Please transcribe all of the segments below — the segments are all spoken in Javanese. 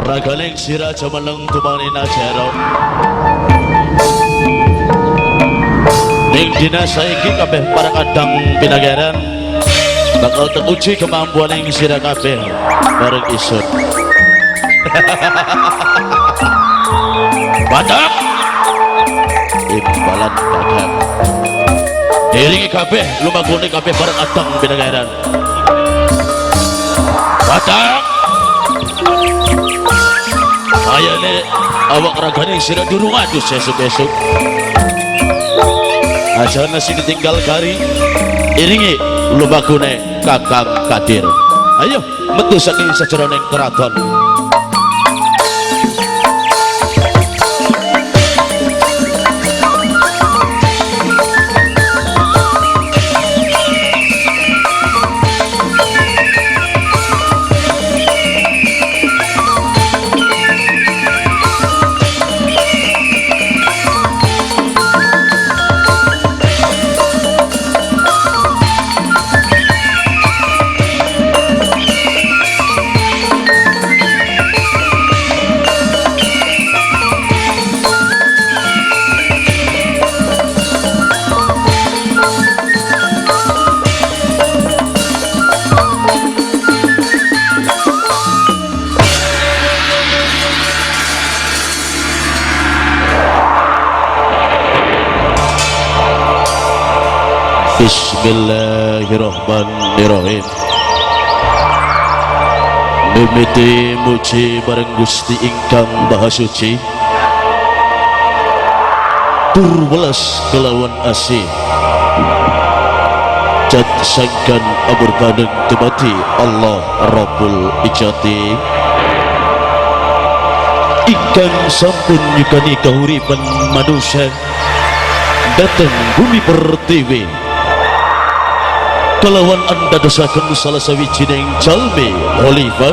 Raganing sira jumeneng tumani najero. Ning dina saiki kabeh para kadang pinageran bakal teruji kemampuan ing sira kabeh bareng isun. Badak imbalan dagang. Diringi kabeh lumakune kabeh bareng kadang pinageran. Badak kayane awak ragane sira durung adus esuk-esuk. Aja nasi ditinggal kari, iringi lumakune Kakang Kadir. Ayo metu saking sajeroning keraton. Bismillahirrahmanirrahim. Mimiti muji bareng Gusti ingkang Maha Suci, tur welas kelawan asih, jat sangkan abur bandeng dumadi Allah Rabbul Ijati, ingkang sampun nyukani kahuripan manusia dateng bumi pertiwi. Kelawan anda dosakan salah sawijining jalmi khalifah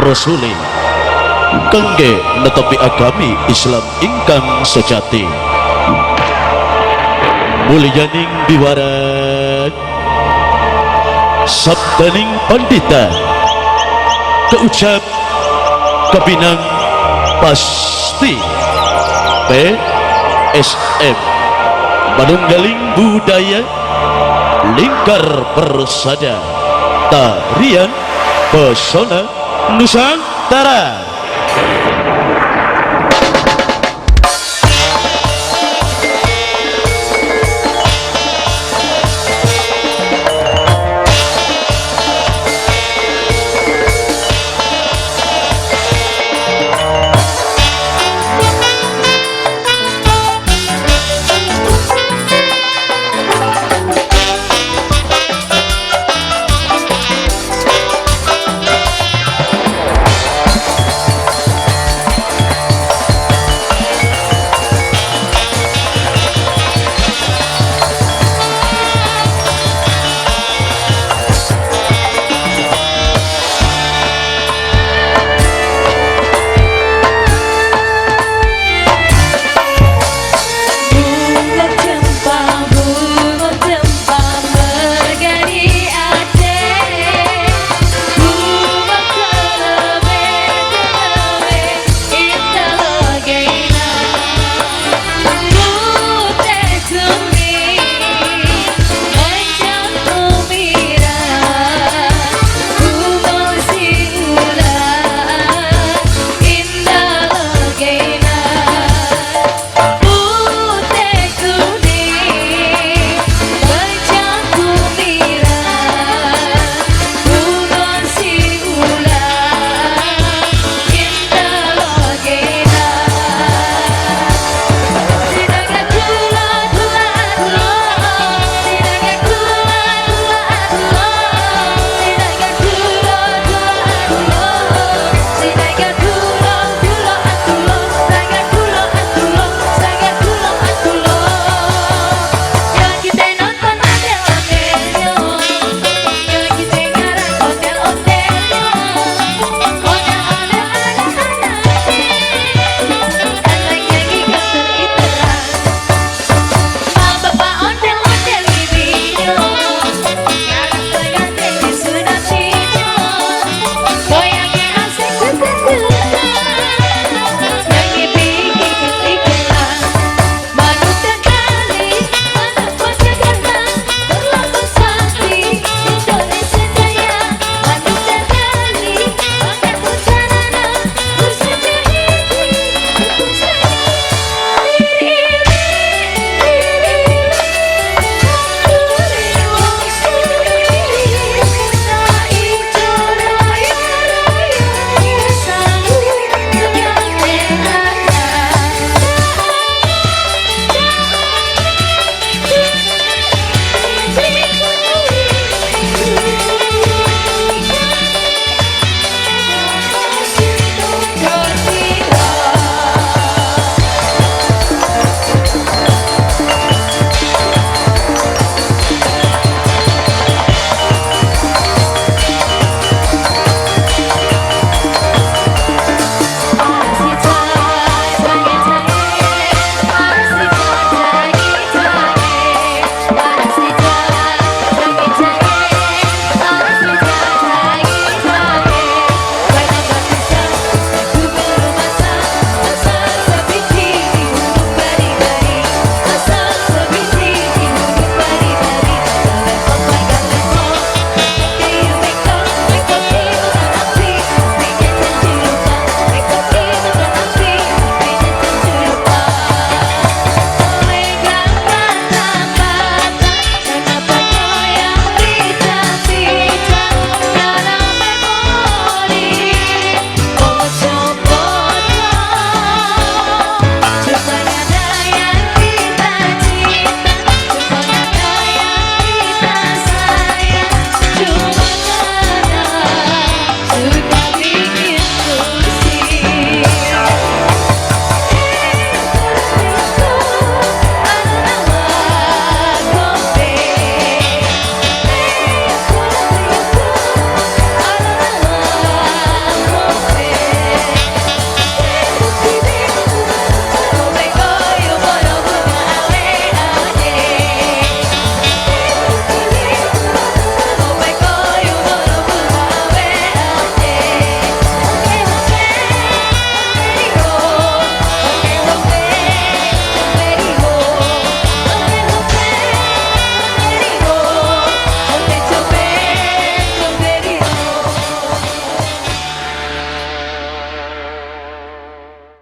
rasuli kangge netepi agami Islam ingkang sejati. Mulyaning biwaran sabdaning pandita keucap kepinang pasti PSM manunggaling budaya lingkar persada tarian pesona Nusantara.